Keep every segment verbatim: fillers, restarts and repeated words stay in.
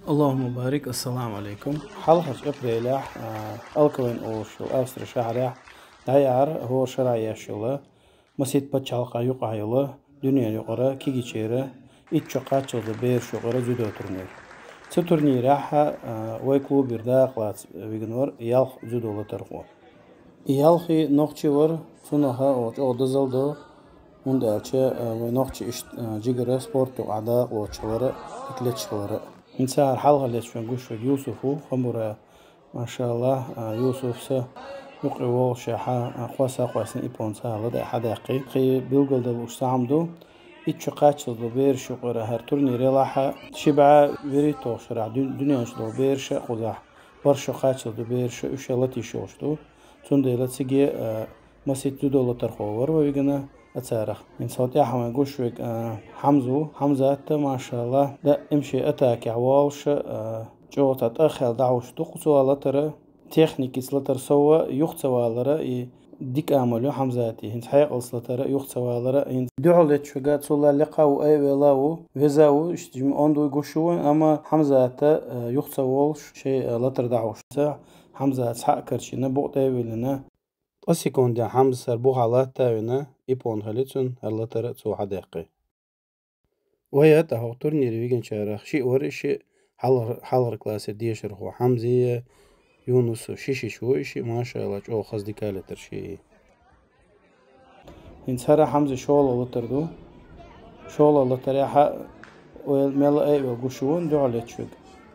Аллахумма барик, ассаламу алейкум. Хьалхарчу апрелехь, а, Алквайн олуш йолу Австрия шахьарехь дӀаяхьара хӀора шарахь еш йолу масех пачхьалкхан юкъахь йолу дуьненан юкъара кегийчеран итт шо кхаччалц долу бераш юкъара дзюдо турнир. Цу турнирехь, а, вай клубера дакъалаца вигнера ялх дзюдо латархо. И ялх нохчи вара, цунах а чӀогӀа дозалла до, хӀунда аьлча, а, вай нохчи иштта, а, жигара спорт юкъахь дакъалоцуш хилара, дика леташ хилара. ХӀинца хӀара хьалха леташ вайн гуш верг Юсуф ву, Хамбура, машаллахӀ, а, Юсуф сан юкъе вогӀуш, а, кхосса а кхоьссина, японца хӀара ладаьа хьадаьккхи. Кхин билгалдала уьш цхьаъ ду, итт шо кхаччалц долу бераш юкъара хӀара турнир елахь, ши бӀе вуьрхӀитталгӀачу шарахь дуьн-, дуьнен чохь долу бераш а кхузахь, бархӀ шо кхаччалц долу бераш а, уьш а латийна йолуш ду. Цундела цига, а, масех дзюдо латархо вара вай вигна а царах. ХӀинца хӀокху тӀехь вайн гуш верг, а, Хьамза ву. Хьамзат, машаллахӀ, даим шен атакехь волуш, а, чӀогӀа цхьа тӀаххьел дӀахьуш ду кху цо латар. Техникица латар сов а, юха ца валар а, и дика амал ю Хьамзатан. ХӀинца хьекъалца латар а, юха ца валар а, хӀинца дуьхьал леташ верг а цул а лекха а ву, айвелла а ву, веза а ву, иштта жимма онда вуй гуш ву вайн, амма Хьамзат, а, юха ца волуш, шен, а, латар дӀахьуш ца, Хьамзат схьа а карчийна, букъ тӀе а виллина. Ткъа секундехь Хьамзас хӀара бухахь латта а вина, япон хили цунна, хӀара латар а цо хьадаьккхи. Вай а тӀе хӀокху турнире вигначарах шиъ вара и шиъ, хьалхар-, хьалхара классера дешархо Хьамзия, Юнуса ши-шиша ву и шиъ, машаллахӀ, чӀогӀа хаза дика а летара шиъ. ХӀинца хӀара Хьамзин шолгӀа латар ду. ШолгӀа латарехь а вай мелла а айвелла гуш ву вайн дуьхьал леташ верг.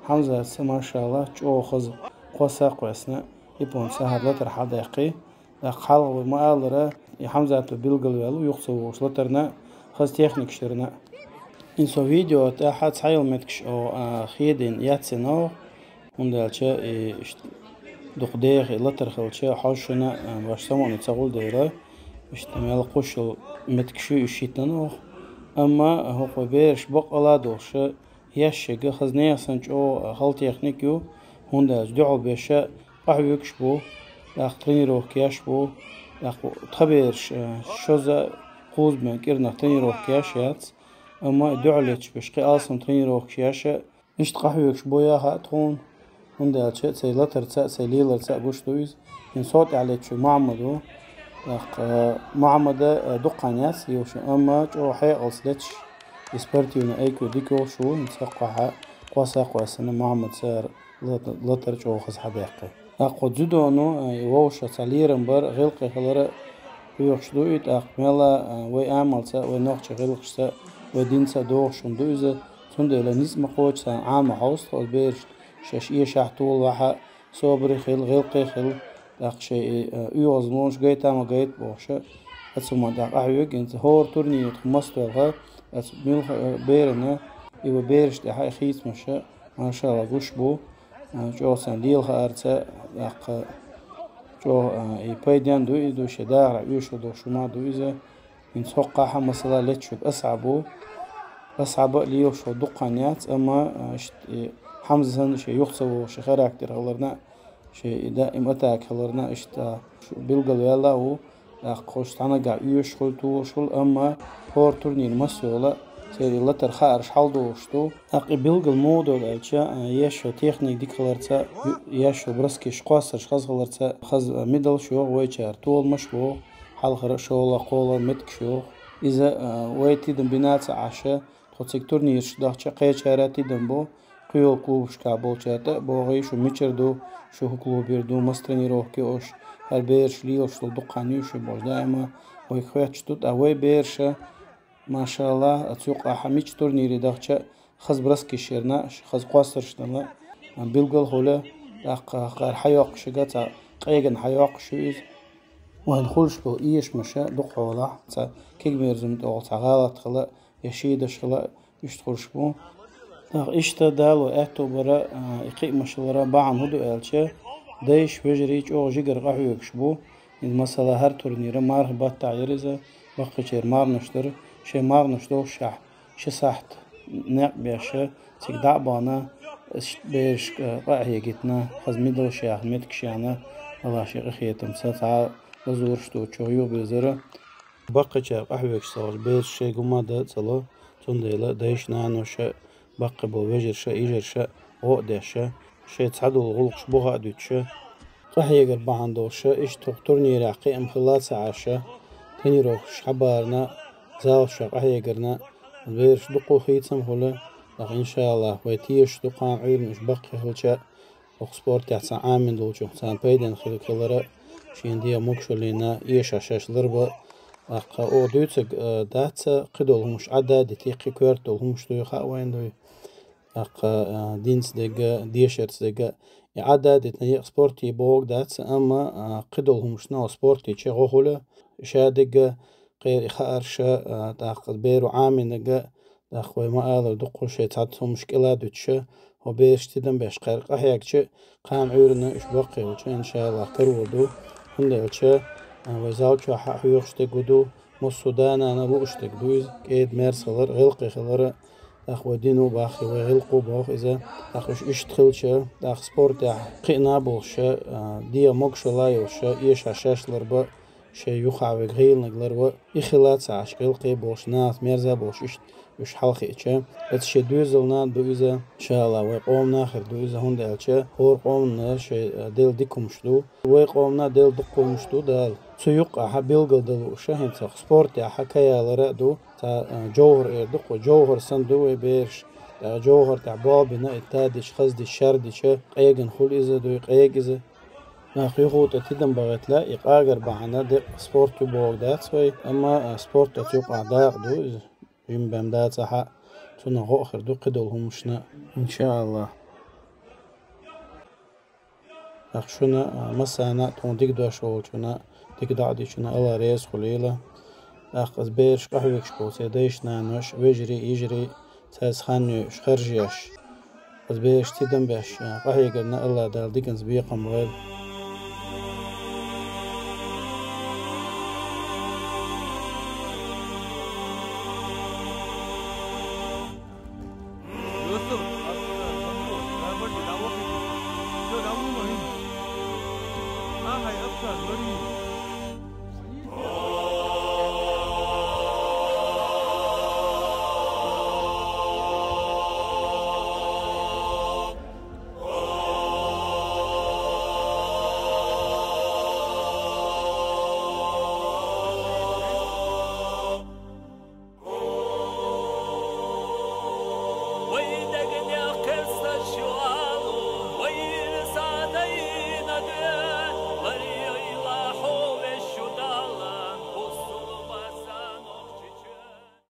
Хьамзатс, машаллахӀ, чӀогӀа хаза кхосса а кхоьссина, японца хӀара латар хьадаьккхи. ТӀаккха хьалха вай ма-аллара, и Хьамзат билгалваьлла ву юха ца вогӀуш латарна а, хаза техникаш дарна а. ХӀинца со видео тӀехь цхьайолу меттигаш, о, а, хедийна яц цига, хӀунда аьлча и иштта дукха деха и латар хилча, хьожуш шуна, а, баш самукъане ца гӀур дела, иштта мел кхуьуш йолу меттигаш ю уьш хӀиттина оха. Амма хӀокху бераш бакъалла а долуш, еш шега хаза нехан санна чӀогӀа хала техника ю, хӀунда аьлча дуьхьал беш къахьоьгуш бу, тӀаккха тренировка еш бу, тӀаккха тхан бераш, а, шозза, кхузза бен кӀирнах тренировка еш яц, амма и дуьхьал леташ берш кхин алсам тренировкаш еш а, иштта къахьоьгуш бу яха а тхуна, хӀунда аьлча церан латарца а, церан леларца а гуш ду иза. ХӀинца со тӀехь леташ верг Мухьаммад ву. ТӀаккха, а, Мухьаммада, а, дуккха хан яц лелаш, амма чӀогӀа хьекъалца леташ, и спортивный I Q дика йолуш ву, хӀинца хӀокхахь кхосса а кхоьссина Мухьаммад цара лата-, латар чӀогӀа хаза хьадаьккхи. ТӀаккха дзюдоно, а, и вовшах цхьа лерам бар, гӀиллакхе хилар а хьоьхуш ду и, тӀаккха мелла а, а, вай амалца а, вай нохчийн гӀиллакхашца а, вай динца а догӀуш хӀума ду иза, цундела ницкъ ма кхочу царна Ӏама хьовса тхо, оцу берашна шаьш эшахь, толахь а, собаре хила, гӀиллакхе хила, тӀаккха шайн и, а, оьгӀазлонаш гайта ма гайта бохуш а, оцу хӀуманна тӀехь къахьоьгу, хӀинца хӀора турнире тхо мас тоьлху, оцу муьлхха а берана, и вай бераш тӀехь а, и хийцамаш а, машаллахӀ, гуш бу, а, чӀогӀа царна лела хаарца, тӀаккха чӀогӀа, а, и пайденна ду и ду, шен дахарехь оьшуш долуш хӀума ду иза. ХӀинца хӀокхахь а масала леташ верг Асхьаб ву. Асхьаб а лелаш волу дуккха хан яц, амма, а, иштта и Хьамза санна шен юха ца вогӀуш, шен характер хиларна а, шен и даим атака хиларна а, иштта билгалваьлла а ву. ТӀаккха кхуш цхьа нагахь оьшуш хуьлу, тухуш хуьлу, амма хӀора турнире мас йолу а, церан и латар хаарш хьалдолуш ду. ТӀаккха и билгал муха долу аьлча, а, еш йолу техника дика хиларца а, ю-, еш йолу броскаш, кхоссарш хаза хиларца а, хаза, а, медалш йоху вайчара, толамаш боху, хьалхара а, шолгӀа а, кхоалгӀа а меттигаш йоху. Иза, а, вай тидам бина ца Ӏаш, тхо цига турнирашка дахча кхечара а тидам бу, кхоьлу клубашкахь болчара тӀе а богӀий, шу мичара ду, шу хӀун клубера ду, маса тренировка йо аша, хӀара бераш лелаш долу дуккха хан ю шу бохуш, даима вайга хоьттуш ду, ткъа вай бераша, машаллахӀ, оцу юкъахь мича турнире дахча а, хаза броскаш ярна а, хаза кхоссарш дала а, билгал а хуьлу, тӀаккха хӀара хьайоккхуш ерг а цхьа къегина хьайоккхуш ю иза. Вайн хуьлуш болу эшамаш а дукха хьолахь, цхьа кегамерзаман тӀехула цхьа гӀалат хила а, я шийдаш хила а, иштта хуьлуш бу. ТӀаккха иштта Дала аьтту бара, а, и кхиамаш лара бахьана хӀун ду аьлча, дайша вежарий чӀогӀа жигара къахьоьгуш бу. Иза масала хӀара турнира мархи баттахь яра иза, баккхийчеран марханаш дара, шайн марханаш доллушехь, ши сахьт некъ беш, цига дӀа а бахана, иштта берашка къа а хьегийтина, хаза медалш яьхна, меттигаш яьхна, валлахӀи, шен къинхетамца цхьа лазораш доцуш юхабевзара. Баккхийчара къахьоьгуш ца хилча, бераш шайга хӀумма дан а ца ло, цундела дайша, наноша баккхий болу вежарша, йижарша гӀо а деш, шайн цхьадолу гӀуллакхаш буха а дуьтуш, къахьегар бахьана долуш, иштта хӀокху турнирехь кхиам хилла ца Ӏаш, тренировкаш хьабарна, залашкахь къахьегарна, бераш дукха хийцам хуьлу, тӀаккха, иншааллахӀ, вай тешаш ду, кхана Ӏуьйранна уьш баккхий хилча, хӀокху спортехь цхьа Ӏамийна долчух царна пайденна хилар, шена дегӀан могушаллина эшаш шаьш ларбан. ТӀаккха оха дуьйцург, а, дац, кхидолу хӀумнаш Ӏадда а дитий, кхин коьрта долу хӀумнаш дуй, хаа вайна дуй. ТӀаккха, а, динца дерг а, дешарца дерг а. И Ӏадда а дитина еккъа спорте бохург дац, амма, а, кхидолу хӀумнашна хьо спорте чӀогӀа гӀо хуьлу, ша дерг а, кхеран и хаарш а, а, тӀаккха беро Ӏамийнарг а, тӀаккха вай ма-аллара дуккха шайн цхьацца хӀумнаш кӀела а дуьтуш, хӀокху бераш тидам беш кхара къахьегча, кхана Ӏуьйранна уьш баккхий хилча, иншааллахӀ, карор ду. ХӀунда аьлча, а, вай зал чохь а хьоьхуш дерг а ду, массо а да-нана лууш дерг ду иза, кӀеда-мерза хилар, гӀиллакхе хилар, тӀаккха вай дино баххий, вай гӀиллакхо боху иза. ТӀаккха уьш иштта хилча, тӀаккха спортехь кхиъна а болуш, а, дегӀан могушалла а йолуш, эшаш шаьш ларбан, шайн юххехь верг гӀийланиг ларбан, и хилла ца Ӏаш, гӀиллакхе а болуш, нахаца мерза а болуш, иштта уьш хьалахиъча, оцу шен доьзална а ду иза, иншааллахӀ, вай къомана а хир ду иза, хӀунда аьлча хӀора къоманна шайн, а, делла дика хӀумнаш ду, вай къомана а делла дукха хӀумнаш ду Дала. Цу юккъехь билгалдан лууш хӀинца хӀокху спортехь кхайкхалар а ду, цхьа, а, жовхӀар эр ду-кх вай, жовхӀар санна ду вай бераш, тӀаккха жовхӀар тӀехь болх бина, и тадича, хаздича, шардича, къегина хуьлу иза дуй, къега иза. Нах юха тӀе тидам бахийтале, и къагар бахьана деккъа спорт ю бохург дац вай, амма, а, спорт оцу юкъахь дакъа ду иза. Жима бен дацахь а, цунах гӀо а хир ду кхидолу хӀумнашна, иншааллахӀ. ТӀаккха шуна, а, массарна а, тхуна дика дош волчунна, дика доӀа дечунна АллахӀ реза хуьлийла. ТӀаккха иза бераш къахьоьгуш болу сайн дайша-нанош, вежарий, йижарий, цаьрца хан йоьуш, харжеш, иза бераш тидам беш, а, къахьегарна АллахӀ Дала диканца бекхам бойла.